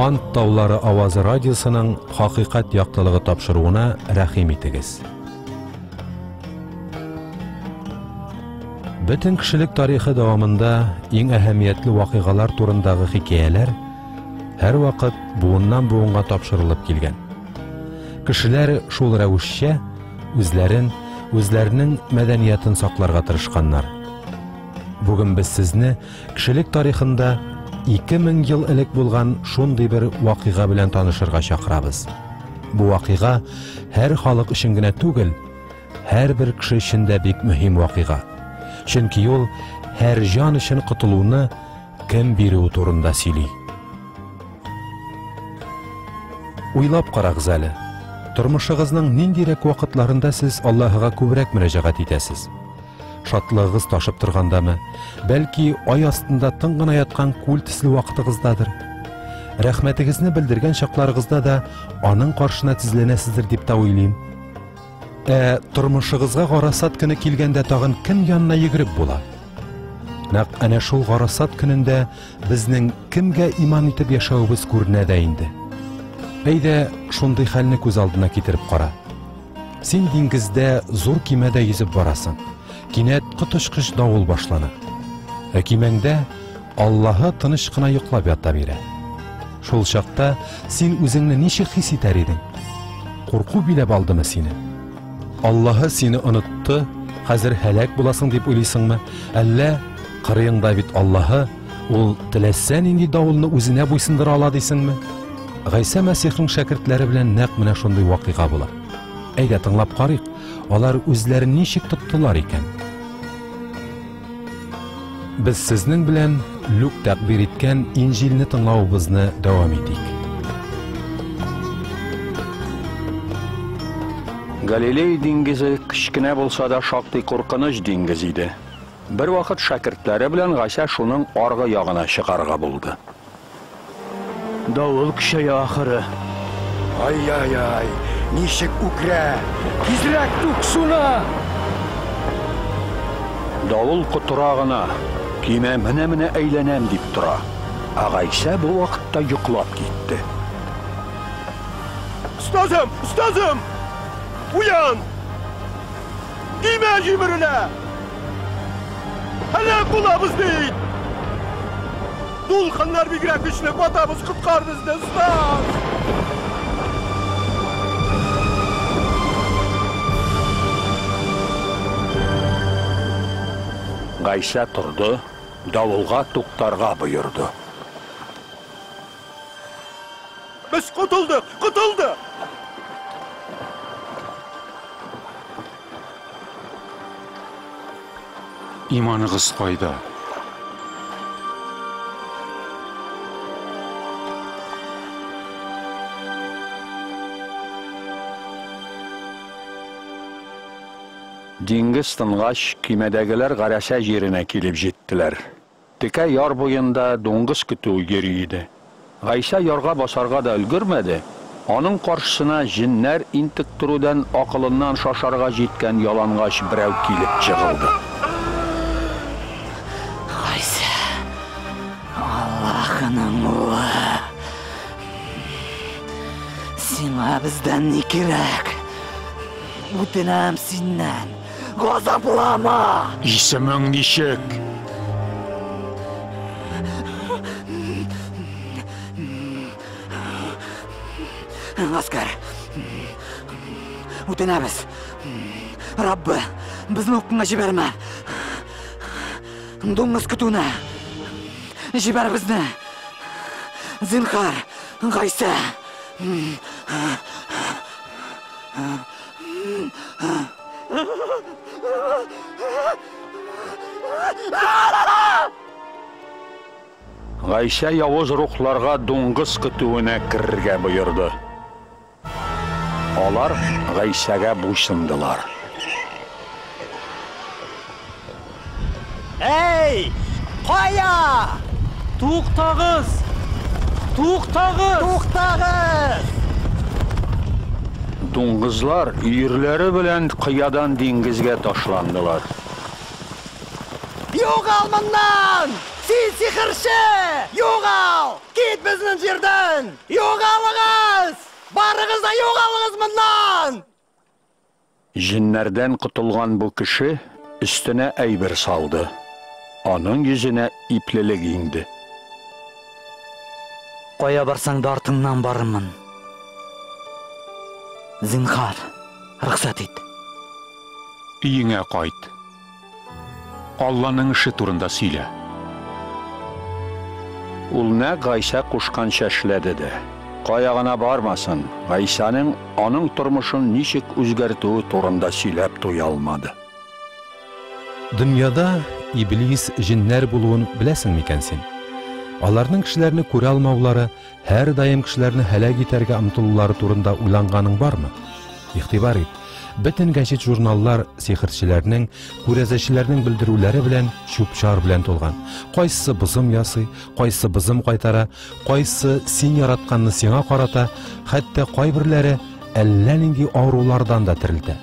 Ант таулары авазы радиосының Хакыйкать яктылыгы тапшыруына рәхим итегез. Бөтен кешелек тарихы дәвамында иң әһәмиятле вакыйгалар турындагы хикәяләр һәрвакыт буыннан буынга тапшырылып килгән. Кешеләр шул рәвешчә үзләрен, үзләренең мәдәниятын сакларга тырышканнар. Бүген без сезне кешелек тарихында 2000 ел элек булган шундый бер вакыйга белән танышырга чакырабыз. Бу вакыйга һәр халык өчен генә түгел, һәрбер кеше өчен дә бик мөһим вакыйга. Чөнки ул һәр җан өчен котылуны кем бирүе турында сөйли. Уйлап карагыз әле. Тормышыгызның ниндирәк вакытларында сез Аллаһыга күбрәк мөрәҗәгать итәсез? Шатлыгыгыз ташып торгандамы? Бәлки, ай астында тын гына яткан күл төсле вакытыгыздадыр? Рәхмәтегезне белдергән чакларыгызда да аның каршына тезләнәсездер дип тә уйлыйм. Ә тормышыгызга гарасат көне килгәндә тагын кем янына йөгереп була? Нәкъ әнә шул гарасат көнендә безнең кемгә иман итеп яшәвебез күренә дә инде. Әйдә, шундый хәлне күз алдына китереп кара. Син диңгездә зур кимәдә йөзеп барасың. Кинәт коточкыч давыл башлана. Ә кимәңдә Аллаһы тыныч кына йоклап ята бирә. Шул чакта син үзеңне ничек хис итәр идең? Курку биләп алдымы сине? Аллаһы сине онытты, хәзер һәлак буласың дип уйлыйсыңмы? Әллә кырыеңда бит Аллаһы, ул теләсә нинди давылны үзенә буйсындыра ала дисеңме? Гайсә Мәсихнең шәкертләре белән нәкъ менә шундый вакыйга була. Әйдә тыңлап карыйк, алар үзләрен ничек тоттылар икән? Без сезнең белән Люк тәкъбир иткән Инҗилне тыңлавыбызны дәвам итик. Галилей диңгезе кечкенә булса да шактый куркыныч диңгез иде. Бервакыт шәкертләре белән Гайсә шуның аргы ягына чыгарга булды. Давыл көчәя ахыры. Ай-яй-яй, ничек үкрә! Тизрәк түк суны! Давыл котыра гына, көймә менә-менә әйләнәм дип тора. Ә Гайсә бу вакытта йоклап китте. Остазым, остазым! Уян! Көймә җимерелә! Һәлак булабыз бит! Дулкыннар бигрәк көчле, батабыз, коткар безне, остаз! Гайсә торды, давылга туктарга боерды. Без котылдык, котылдык! Иманыгыз кайда? Диңгез тынгач, көймәдәгеләр Гарәсә җиренә килеп җиттеләр. Текә яр буенда дуңгыз көтүе йөри иде. Гайсә ярга басарга да өлгермәде, аның каршысына җеннәр интектерүдән акылыннан шашарга җиткән ялангач берәү килеп чыгылды. Гайсә, Аллаһының улы, сиңа бездән ни кирәк? Үтенәм синнән, газаплама! Исемең ничек? Гаскәр, үтенәбез. Раббы, безне упкынга җибәрмә. Дуңгыз көтүенә җибәр безне. Зинһар, Гайсә. Гайсә явыз рухларга дуңгыз көтүенә керергә боерды. Алар Гайсәгә буйсындылар. Әй! Кая? Туктагыз! Туктагыз! Туктагыз! Дуңгызлар өерләре белән кыядан диңгезгә ташландылар. Югал моннан! Син сихерче! Югал! Кит безнең җирдән! Югалыгыз! Барыгыз да югалыгыз моннан! Җеннәрдән котылган бу кеше өстенә әйбер салды. Аның йөзенә иплелек иңде. Кая барсаң да артыңнан барырмын. Зинһар, рөхсәт ит. Өеңә кайт. Алланың эше турында сөйлә. Ул нәкъ Гайсә кушканча эшләде дә. Кая гына бармасын, Гайсәнең аның тормышын ничек үзгәртүе турында сөйләп туя алмады. Дөньяда иблис, җеннәр булуын беләсең микән син? Аларның кешеләрне күрә алмаулары, һәрдаим кешеләрне һәлак итәргә омтылулары турында уйланганың бармы? Игътибар ит, бөтен гәҗит-журналлар сихерчеләрнең, күрәзәчеләрнең белдерүләре белән чүп-чар белән тулган. Кайсысы бозым ясый, кайсысы бозым кайтара, кайсысы син яратканны сиңа карата, хәтта кайберләре әллә нинди авырулардан да терелтә.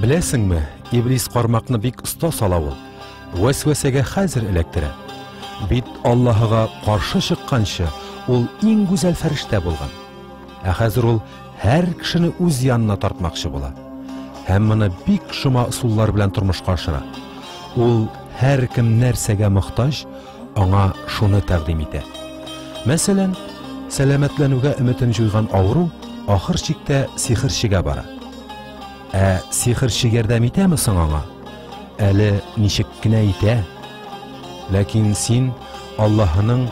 Беләсеңме, иблис кармакны бик оста сала ул. Вәсвәсәгә хәзер эләктерә. Бит Аллаһыга каршы чыкканчы, ул иң гүзәл фәрештә булган. Ә хәзер ул һәр кешене үз янына тартмакчы була. Һәм моны бик шома ысуллар белән тормышка ашыра. Ул һәркем нәрсәгә мохтаҗ, аңа шуны тәкъдим итә. Мәсәлән, сәламәтләнүгә өметен җуйган авыру ахыр чиктә сихерчегә бара. Ә сихерче ярдәм итәме соң аңа? Әле ничек кенә итә. Ләкин син Аллаһының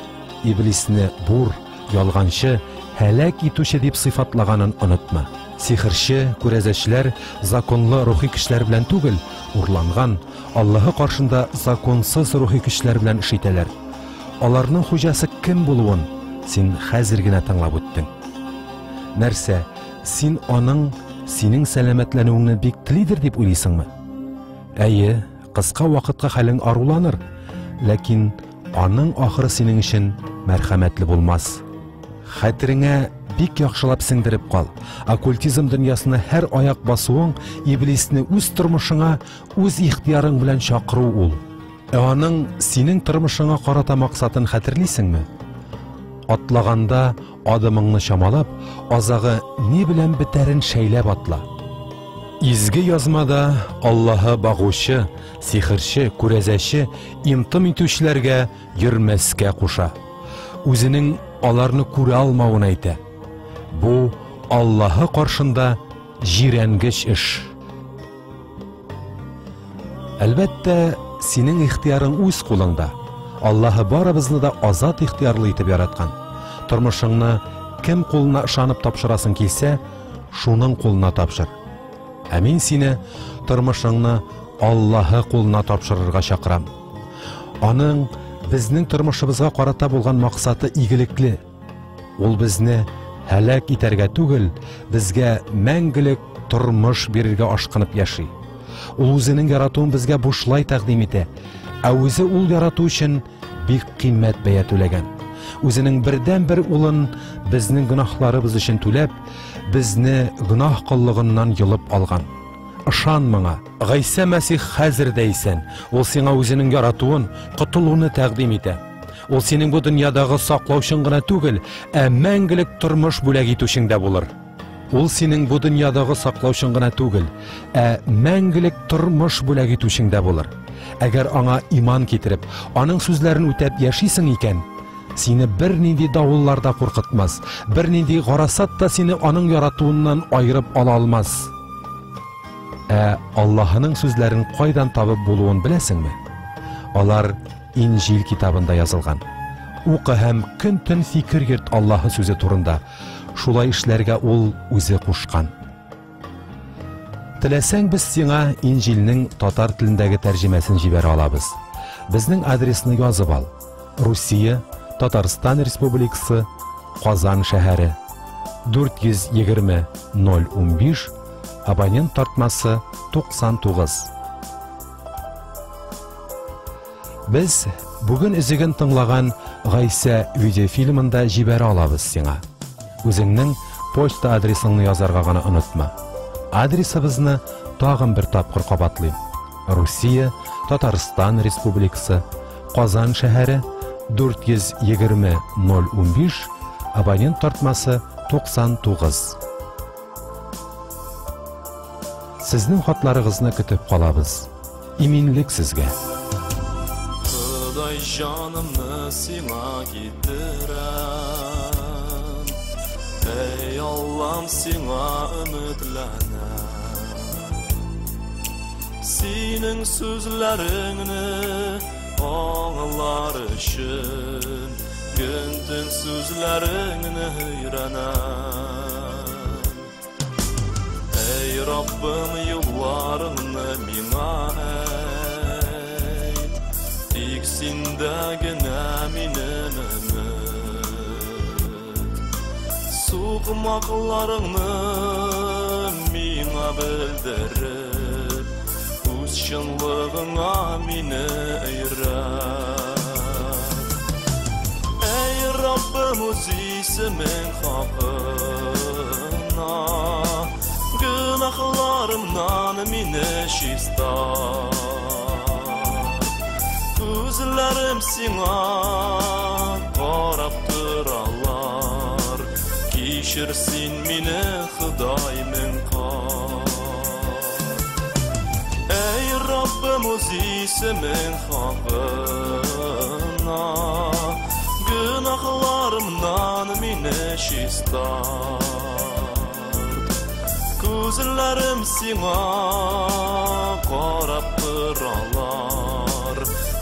иблисне бур, ялганчы, һәлак итүче дип сыйфатлаганын онытма. Сихерче, күрәзәчеләр законлы рухи көчләр белән түгел, урланган, Аллаһы каршында законсыз рухи көчләр белән эш итәләр. Аларның хуҗасы кем булуын син хәзер генә тыңлап үттең. Нәрсә, син аның синең сәламәтләнүеңне бик телидер дип уйлыйсыңмы? Әйе, кыска вакытка хәлең аруланыр, ләкин аның ахыры синең өчен мәрхәмәтле булмас. Хәтереңә бик яхшылап сеңдереп кал. Оккультизм дөньясына һәр аяк басуың иблисне үз тормышыңа, үз ихтыярың белән чакыру ул. Ә аның синең тормышыңа карата максатын хәтерлисеңме? Атлаганда адымыңны чамалап, азагы ни белән бетәрен шәйләп атла. Изге язмада Аллаһы багучы, сихерче, күрәзәче, имтым итүчеләргә йөрмәскә куша. Үзенең аларны күрә алмавын әйтә. Бу Аллаһы каршында җирәнгеч эш. Әлбәттә, синең ихтыярың үз кулыңда. Аллаһы барыбызны да азат ихтыярлы итеп яраткан. Тормышыңны кем кулына ышанып тапшырасың килсә, шуның кулына тапшыр. Ә мин сине тормышыңны Аллаһы кулына тапшырырга чакырам. Аның безнең тормышыбызга карата булган максаты игелекле. Ул безне һәлак итәргә түгел, безгә мәңгелек тормыш бирергә ашкынып яши. Ул үзенең яратуын безгә бушлай тәкъдим итә, ә үзе ул ярату өчен бик кыйммәт бәя түләгән. Үзенең бердәнбер улын безнең гөнаһларыбыз өчен түләп, безне гөнаһ коллыгыннан йолып алган. Ышан моңа, Гайсә Мәсих хәзер дә исән. Ул сиңа үзенең яратуын, котылуны тәкъдим итә. Ул синең бу дөньядагы саклаучың гына түгел, ә мәңгелек тормыш бүләк итүчең дә булыр. Ул синең бу дөньядагы саклаучың гына түгел, ә мәңгелек тормыш бүләк итүчең дә булыр. Әгәр аңа иман китереп, аның сүзләрен үтәп яшисең икән, сине бернинди давыллар да куркытмас, бернинди гарасат та сине аның яратуыннан аерып ала алмас. Ә Аллаһының сүзләрен кайдан табып булуын беләсеңме? Алар Инҗил китабында язылган. Укы һәм көн-төн фикер йөрт Аллаһы сүзе турында. Шулай эшләргә ул үзе кушкан. Теләсәң, без сиңа Инҗилнең татар телендәге тәрҗемәсен җибәрә алабыз. Безнең адресны язып ал. Русия, Татарстан Республикасы, Казан шәһәре. 420 015, абонент тартмасы 99. Без бүген өзеген тыңлаган Гайсә видеофильмын да җибәрә алабыз сиңа. Үзеңнең почта адресыңны язарга гына онытма. Адресыбызны тагын бер тапкыр кабатлыйм. Русия, Татарстан Республикасы, Казан шәһәре, 420 015, абонент тартмасы 99. Сезнең хатларыгызны көтеп калабыз. Иминлек сезгә! Ходай җанымны сиңа китерәм. Эй Аллам, сиңа өметләнәм. Синең сүзләреңне аңлар өчен көн-төн сүзләреңне өйрәнәм. Эй Раббым, юлларыңны миңа әйт, тик синдә генә минем өмет. Сукмакларыңны миңа белдереп, үз чынлыгыңа мине өйрәт. Эй Раббым, үз исемең хакына гөнаһларымнан мине чистарт. Күзләрем сиңа карап торалар, кичер син мине, Ходай, мең кат. Эй Раббым, үз исемең хакына гөнаһларымнан мине чистарт. Күзләрем сиңа карап торалар,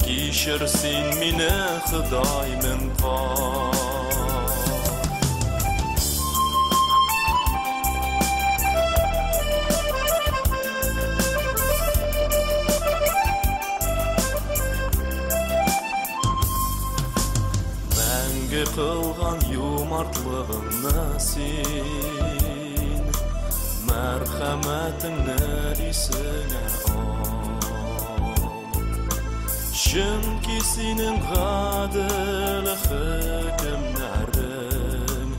кичер син мине, Ходай, мең кат. Мәңге кылган юмартлыгыңны син, мәрхәмәтеңне исеңә ал. Чөнки синең гадел хөкемнәрең,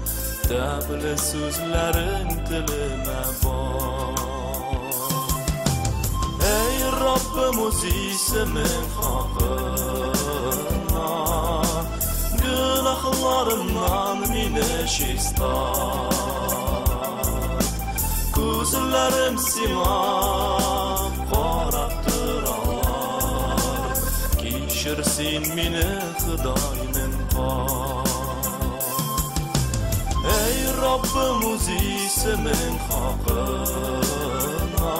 тәпле сүзләрең телемә бар. Эй Раббым, үз исемең хакына гөнаһларымнан мине чистарт. Күзләрем сиңа карап торалар, кичер син мине, Ходай, мең кат. Эй Раббым, үз исемең хакына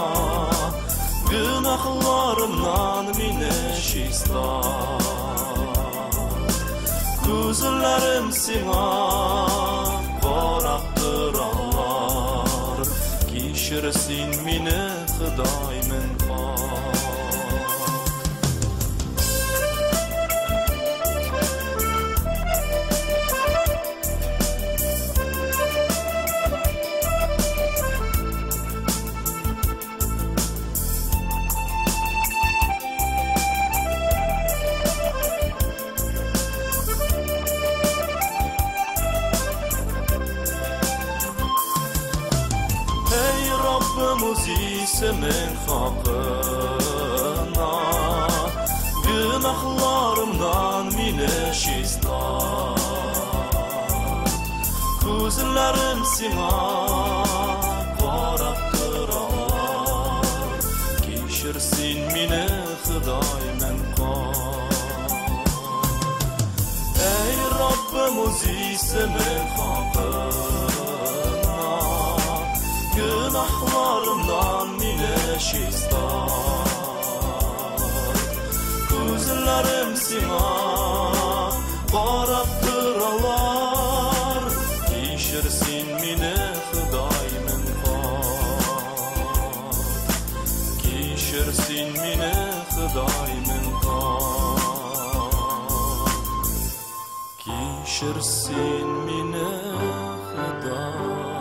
гөнаһларымнан мине чистарт. Күзләрем сиңа карап торалар, кичер син мине, Ходай, мең кат. Ey Rabbim, үз исемең хакына гөнаһларымнан мине чистарт. Күзләрем сиңа карап торалар, кичер син мине, Ходай, мең кат. Ey Rabbim, үз исемең хакына гөнаһларымнан мине чистарт. Күзләрем сиңа карап торалар, кичер син мине, Ходай, мең кат. Кичер син мине, Ходай, мең кат. Кичер син мине, Ходай,